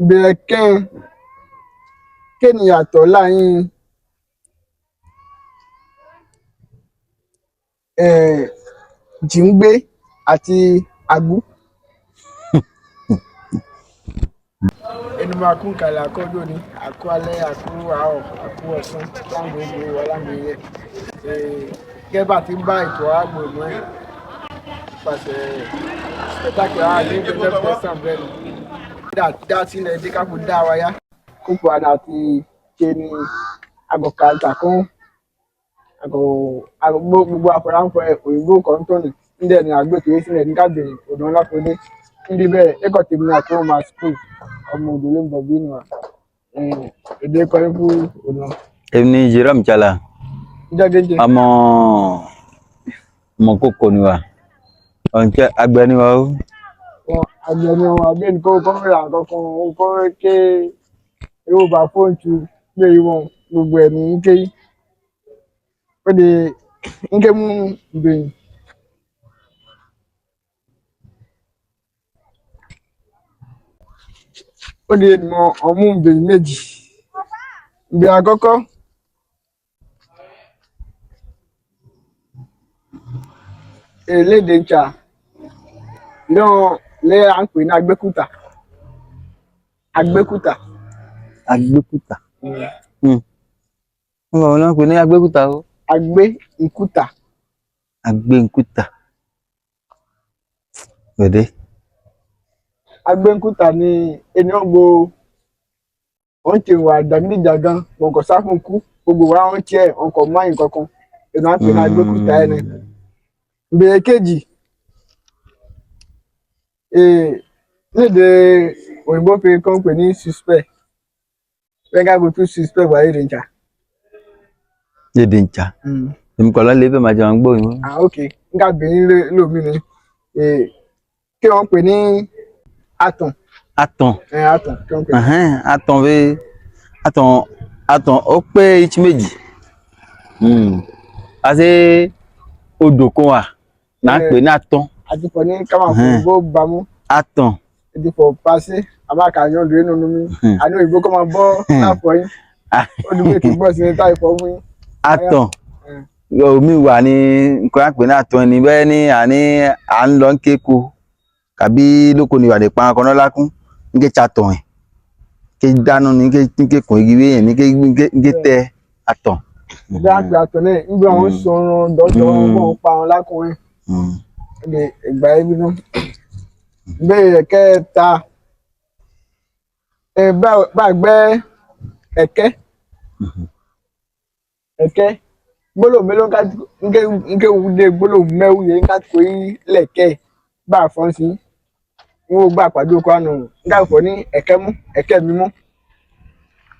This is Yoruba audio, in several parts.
Ìbéèrè kẹrin, kí ni ìyàtọ̀ láàrin jìngbé àti àgbú? Ẹnu máa kún kalẹ̀ akọ́jọ́ ni àkú alẹ́, àkú àárọ̀, àkú ọ̀sán láǹgbé ìlú wa láǹgbé yẹ. Gẹ́gẹ́ bá ti ń bá ètò ààbò ìmọ̀ ẹ̀ pàṣẹ spectacle wa ní ìpínlẹ̀ Western bẹ́ẹ̀ ni. Dá sílẹ̀ dé káfó dá wa yá. Kókò àná àti ṣe ni àgọ̀kà ìtàkùn àgọ̀ gbogbo àfọ̀ránfọ̀ òyìnbó kan tó ní ndẹ̀ ni àgbètò sílẹ̀ ní kábìrì ọ̀dọ́ ńlá fọdé. Ndí bẹ́ẹ̀ ẹ̀kọ́ tèmi ní àti ọmọ school ọmọ òdòlé ń bọ̀ bí nù wa. Èdè kọ́ fún ọ̀nà. Èmi ni Jerome Chala. Ìjọ́gẹ́jẹ́. Ọmọ ọmọ kókó ni wa. Ọ̀nkẹ́ àgbẹ̀ ni wa o. Wọn àgbẹ̀ ni wọn àgbẹ̀ nìkan kọ́ rà kankan kọ́ ké yóò bá fóònù tu gbé wọn gbogbo ẹ̀ ní ké. Ó di nke mú bẹ́ẹ̀. Ó di mọ ọmú bẹ́ẹ̀ méjì. Ìbéèrè àkọ́kọ́. Elédè ncha lọ́n lẹ́ à ń pè ní agbẹ́kúta. Agbẹ́kúta. Agbẹ́kúta. Wọ́n bá wọn náà pè ní agbẹ́kúta o. Agbẹ́nkúta. Agbẹ́nkúta. Gbẹ̀dẹ́. Agbẹ́nkúta ni ènìyàn gbo wọ́n ti wà jàgídíjàgan, wọn kò sá fún kú, gbogbo wa wọ́n tiẹ̀ wọn kò mọ nǹkan kan. Ènìyàn ń pè ní agbẹ́kúta ẹni. Ìbéèrè kejì. Lédè òyìnbó fi kàn pè ní suspect. Wẹ́n go tún suspect wà lédè ncha. Lédè ncha. Èmi kọ̀ lọ́ lé bẹ́ẹ̀ máa jẹun gbọ́ òyìnbó. Ah, ok. Nka bìnrin lómi ni. Kí wọ́n pè ní àtàn. Àtàn. Àtàn kí wọ́n pè ní. Àtàn fi àtàn àtàn ó pé ìtí méjì. Àti odò kan wà náà ń pè ní àtàn. Àti fọ ní ká máa fọ òyìnbó bámú. Àtàn. Àti fọ pàṣẹ àbáka yan lórí nínú mi. Àní òyìnbó kọ́ máa bọ́ láàfọ̀ yín. Ó dùn mí kí n bọ́ sí ní táì fọ́ mú yín. Àtàn. Omi wà ní nǹkan àpè ní àtàn ni bẹ́ẹ̀ ni àní à ń lọ ń kéko kàbí lóko ni ìwàdí pa ọkọ̀ náà lákún ń ké tsatọ̀ ẹ̀ ké dáná ní ké ní ké kùn igi wéyẹn ní ké ní ké tẹ àtàn. Bí a pè àtàn náà ń gbé wọn sọ̀rọ̀ dọ́jọ́ wọn pa wọn lákùnrin. Ní ìgbà yẹn bínú. Ìbéèrè kẹta. Bá gbẹ́ ẹ̀kẹ́. Ẹ̀kẹ́. Gbólóhùn mélòó nke wúde gbólóhùn mẹ́wù yẹn ká kó yín lẹ̀kẹ́ bá a fọ́n sí. N ó gbà pàdé oko àná. Nká fọ́ ní ẹ̀kẹ́ mú, ẹ̀kẹ́ mi mú.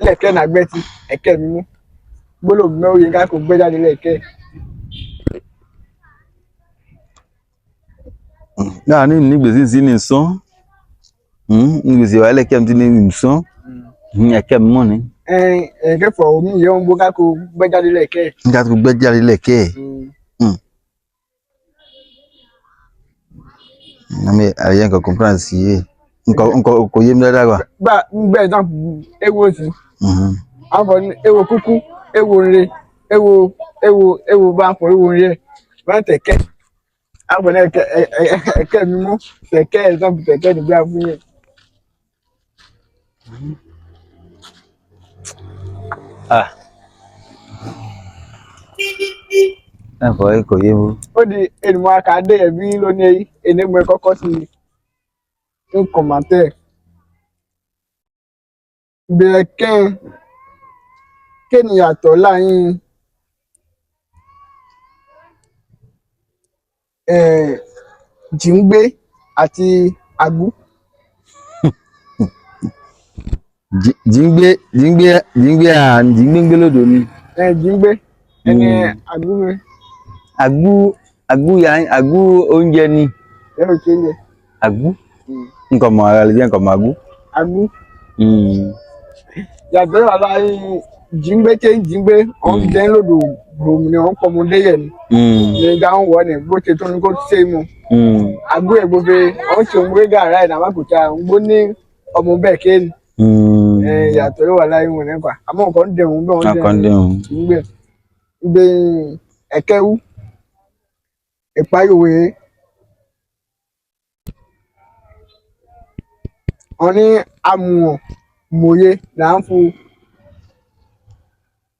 Lẹ̀kẹ́ nàgbẹ́ ti ẹ̀kẹ́ mi mú. Gbólóhùn mẹ́wù yẹn ká kó gbé jáde lẹ̀kẹ́. Náà ní nígbèsí sí ní sán. Nígbèsí wà lẹ̀kẹ́ mi ti ní sán. Ẹ̀kẹ́ mi mọ̀ ni. Ẹ̀kẹ́ fọ̀ omi yẹn ń gbó ká kó gbé jáde lẹ̀kẹ́. Nká kó gbé jáde lẹ̀kẹ́. Àmì àyẹ̀ nǹkan comprendre sí yé. Nǹkan nǹkan kò yé mi dáadáa wa. Gbà ń gbẹ́ example ewo sí. A fọ ní ewo kúkú, ewo nre, ewo ewo ewo bá ń fọ ewo nre. Bá ń tẹ̀kẹ́. A fọ ní ẹ̀kẹ́ ẹ̀kẹ́ mi mú. Tẹ̀kẹ́ example tẹ̀kẹ́ nígbà fún yẹn. Ah. Ẹ̀fọ́ yìí kò yé mi. Ó di ènìmọ̀ àkàdé ẹ̀bí lónìí ènìmọ̀ kọ́kọ́ sí ń kọ̀mọ̀tẹ́. Ìbéèrè kẹrin, kí ni ìyàtọ̀ láàrin jìngbé àti àgbú? Jìngbé jìngbé jìngbé à jìngbé ń gbé lódò ni. Jìngbé ẹni àgbú mi. Àgbú àgbú ya àgbú oúnjẹ ni. Ẹ ò ṣe oúnjẹ. Àgbú. Nǹkan mọ̀ ara lè jẹ́ nǹkan mọ̀ àgbú. Àgbú. Yàtọ̀ wà láàrin jìngbé tí ń jìngbé ọ̀n jẹ́ lódò gbòmù ni ọ̀n pọ̀mọdé yẹn ni. Ní ìgbà ń wọ̀ ni bó ṣe tó ní kó ṣe é mu. Àgbú ẹ̀ gbogbo ọ̀n ṣe òun gbé gàrá ẹ̀ náà má kò tí a ń gbó ní ọmọ bẹ́ẹ̀ kéènì. Ìyàtọ̀ yóò wà láyé wọn nípa àmọ́ nǹkan ń dẹ̀hùn bẹ́ẹ̀ wọ́n Akọ́ndéhùn. Ngbẹ ngbẹ ẹkẹwu ìparí òwe wọn ní amùwọ̀n mòye là ń fu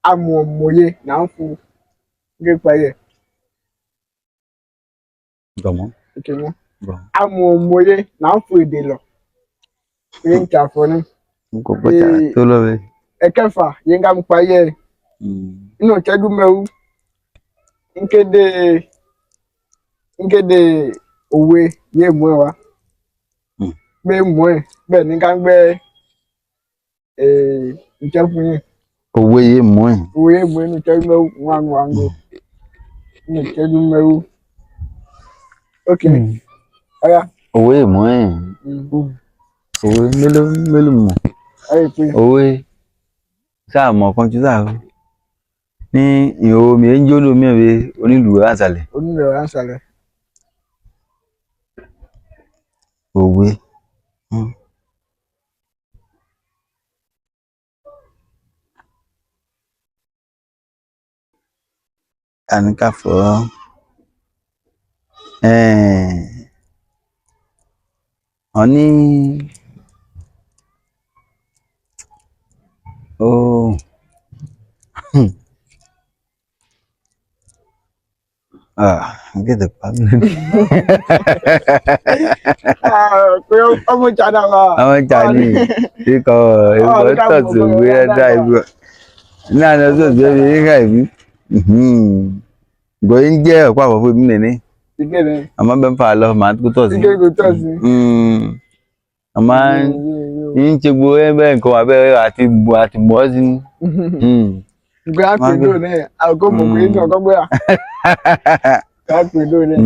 amùwọ̀n mòye là ń fu nípa yẹ. Gọ̀mọ́. Ìkíni. Gọ̀mọ́. Amùwọ̀n mòye là ń fu èdè lọ ní ìjàfọ́ ní. Kò gbọ́dọ̀ tó lọ́wọ́. Ẹ̀kẹfà yẹn ká mú parí ẹ̀ nínú ìṣẹ́jú mẹ́wú nkéde nkéde òwe yé mú ẹ wá. Gbé mú ẹ bẹ́ẹ̀ ní ká ń gbẹ́ ìjẹ́ fún yín. Òwe yìí mú ẹ̀. Òwe yé mú ẹ nínú ìṣẹ́jú mẹ́wú wọn wà ń go nínú ìṣẹ́jú mẹ́wú. Ok, ọ̀ya. Òwe yìí mú ẹ̀. Òwe mélòó mélòó mọ̀. Ọ̀ya ìpè. Òwe sáà mọ̀ kan jù sáà ní ìhò mi ń jóná mi ẹ̀ onílù àṣàlẹ̀. Onílù àṣàlẹ̀. Òwe. Àníkà fọ́ ọ ní oh ah gẹ́gẹ́ pa mí. Pé ọmọ ìjà náà wà. Àwọn ìjà ni ikọ̀ ikọ̀ tọ̀tù gbé ẹ̀dá ìbú ní àná tó gbé mi nígbà ìbí gbòye ń jẹ́ ọ̀pá àbọ̀ fún mi nìní. Ìkéde. Àmọ́ bẹ́ẹ̀ ń fa lọ màá tó tọ̀ sí. Ìkéde kò tọ̀ sí. Àmọ́ ń ṣe gbogbo ẹ bẹ́ẹ̀ nǹkan wà bẹ́ẹ̀ àti bọ̀ àti bọ̀ sí. Nǹkan á pè dóò náà àgọ́ mọ̀ pé ní ọkọ gbéra. Á pè dóò náà.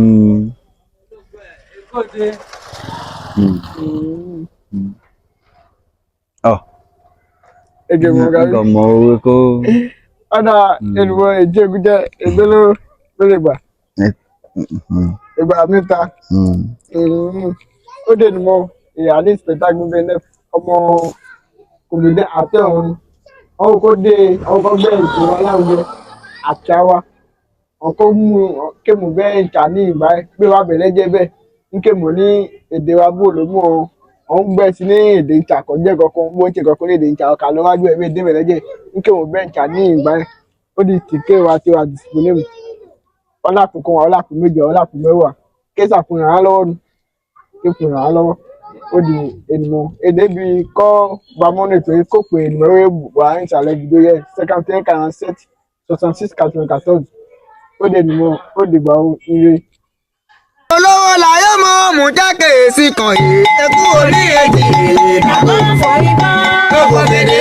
Ọ. Ege mọ̀ kárí. Nǹkan mọ̀ owó kó. Ọ̀dà ènìwọ̀ èjì ègúnjẹ ègbéló lórí ìgbà. Ìgbà mẹ́ta. Ó dé ni mo ìyáálé spectacle bẹ́ẹ̀ ọmọ kòmìdé àti ọ̀run. Ọ̀hún kò dé ọ̀hún kò gbẹ́ ètò aláwùjọ àti àwa. Ọ̀kọ́ mú kémù bẹ́ẹ̀ ń tà ní ìgbà pé wà bẹ̀rẹ̀ jẹ́ bẹ́ẹ̀. Nkémù ní èdè wa bò ló mú ọ. Ọ̀hún gbẹ́ sí ní èdè ìta kò jẹ́ kankan bó ń ṣe kankan ní èdè ìta ọ̀kà lọ́wájú ẹ̀ bẹ́ẹ̀ dé bẹ̀rẹ̀ jẹ́. Nkémù bẹ́ẹ̀ ń tà ní ìgbà ó di tìké wa tí wa disponible. Ọlákùn kan wà, ọlákùn méje, ọlákùn mẹ́wàá. Kéésà fún ràn án lọ́wọ́ ni. Kéfù ràn án lọ́wọ́. Ó di ènìmọ̀. Èdè bí kọ́ bamọ́nù ètò yìí kó pé ènìmọ̀ wé wà ní ìsàlẹ̀ ibùdó yẹ 51 47 66 94. Ó di ènìmọ̀, ó di ìgbà ire. Olówó láyé mọ́ mú jákè sí kan yìí, ekú orí èjì. Gbogbo bèrè.